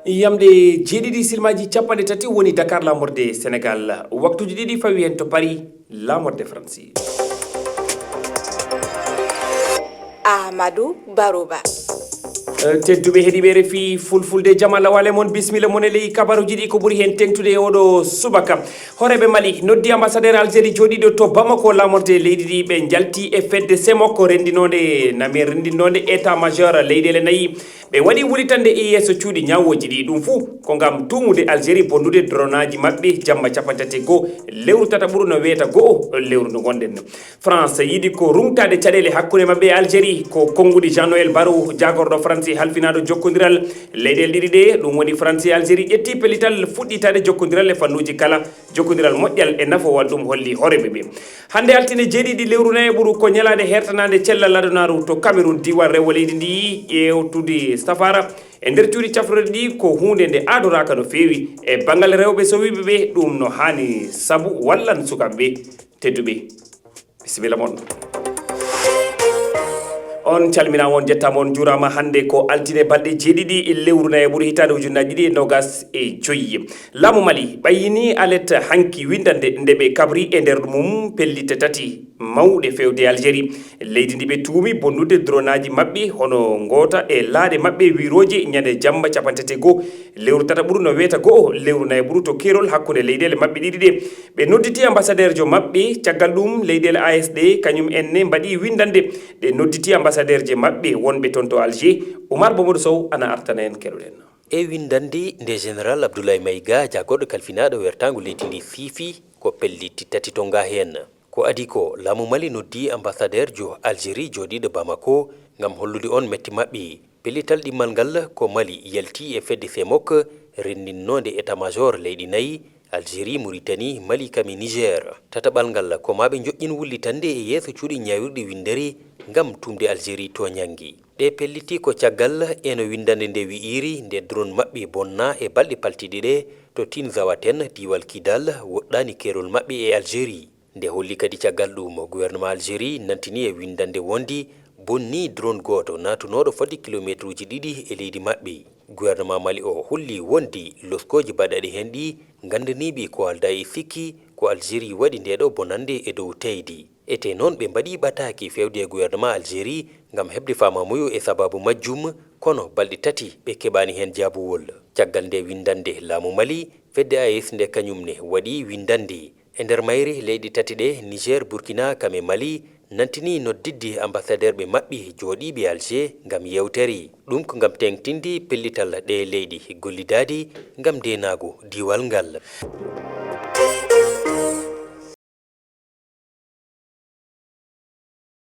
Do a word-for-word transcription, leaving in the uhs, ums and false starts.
Yamde jeeɗiɗi silmaaji capanɗe tati woni Dakar laamorde Senegal. Waktuuji ɗiɗi fawi heen to Paris laamorde Faransi. Amadou Barouba. Eh, tedduɓe heɗiiɓe R F I Fulfulde, jama lawale mon, bismilla mon e ley kabaruuji ɗi ko ɓuri heen teŋtude e oɗo subaka. Hooreeɓe Mali noddi ambassadeur Algérie jooɗiiɗo to Bamako laamorde leydi ndi, ɓe njalti e fedde CEMOC renndinoonde, nami renndinoonde état major leyɗeele nayi. Ɓe waɗi wulitande e yeeso cuuɗi ñaawooji ɗi. Ɗum fuu ko ngam tuumude Algérie bonnude dronaaji maɓɓe jamma capanɗe tati e goo lewru tataɓuru no weeta go'o lewru ndu ngonɗen. France yiɗi ko ruŋtaade caɗeele hakkunde maɓɓe e Algérie. Ko konnguɗi Jean-Noël Barrot, jaagorɗo France halfinaaɗo jokkondiral leyɗeele ɗiɗi ɗe. Ɗum woni France e Algérie ƴetti pellital fuɗɗitaade jokkondiral e fannuuji kala, jokkondiral moƴƴal e nafowal. Ɗum holli hooreeɓe ɓe. Hannde altine jeeɗiɗi lewru nayaɓuru ko ñalaande hertanaande cellal adunaaru to Cameroun, diiwal rewo leydi ndi, ƴeewtude safaara e nder cuuɗi cafrooɗi ɗi ko huunde nde aadoraaka no feewi e banngal rewɓe sowiiɓe ɓe. Ɗum no haani sabu wallan sukaaɓe ɓe. Tedduɓe, bisimilla mon. On calminaama, on njettaama, on njuuraama. Hannde ko altine, balɗe jeeɗiɗi lewru nayaɓuru hitaande ujunnaaji ɗiɗi e noogas e joyi. Laamu Mali ɓayyini alet hanki winndannde nde ɓe kabri e nder mum pellitte tati mawɗe feewde Algérie. Leydi ndi ɓe tuumi bonnude dronaaji maɓɓe hono ngoota e laaɗe maɓɓe wirooje ñande jamma capanɗe tati e goo lewru tataɓuru no weeta go'o lewru nayaɓuru to keerol hakkunde leyɗeele maɓɓe ɗiɗi ɗe. Ɓe nodditi ambassadeurjo maɓɓe. Caggal ɗum, leyɗeele A E S ɗe kañum en ne mbaɗi winndannde. Ɗe nodditi ambassadeurje maɓɓe wonɓe toon to Alger. Oumar Mamadou Sow ana artana en, keɗoɗen. E winndannde nde Général Abdoulaye Maïga, jaagorɗo kalfinaaɗo wertaango leydi ndi, siifi ko pellitte tati tonngaa heen. Ko adii ko, laamu Mali noddi ambassadeurjo Algérie jooɗiiɗo Bamako ngam hollude on mette maɓɓe. Pellital ɗimmal ngal ko Mali yalti e fedde CEMOC renndinnoonde état-major leyɗe nayi, Algérie, Mauritanie, Mali kam e Niger. Tataɓal ngal ko maa ɓe njoƴƴin wullitande e yeeso cuuɗi ñaawirɗi winndere ngam tuumde Algérie tooñannge. Ɗe pelliti ko caggal e no winndannde nde wi'iri nde drone maɓɓe bonnaa e balɗe paltiiɗe ɗe to Tinzaouatène, diiwal Kidal, woɗɗaani keerol maɓɓe e Algérie. Nde holli kadi caggal ɗum, gouvernement Algérie nantini e winndannde wondi bonni drone gooto naatunooɗo fodde kilomeetruuji ɗiɗi e leydi maɓɓe. Gouvernement Mali o holli wondi loskooji baɗaɗi heen ɗi nganndaniiɓe ko aldaa e sikki ko Algérie waɗi ndeeɗo bonannde e dow teydi. Etee noon ɓe mbaɗii ɓataake feewde e gouvernement Algérie ngam heɓde faamaamuya e sabaabu majjum, kono balɗe tati ɓe keɓaani heen jaabuwol. Caggal nde winndannde, laamu Mali, fedde A E S nde kañum ne waɗi winndannde. E nder mayre leyɗe tati ɗe, Niger, Burkina kam e Mali, nantini noddidde ambassadeurɓe maɓɓe jooɗiiɓe Alger ngam yeewtere. Ɗum ko ngam teeŋtinde pellital ɗee leyɗe gollidaade ngam ndeenaagu diiwal ngal.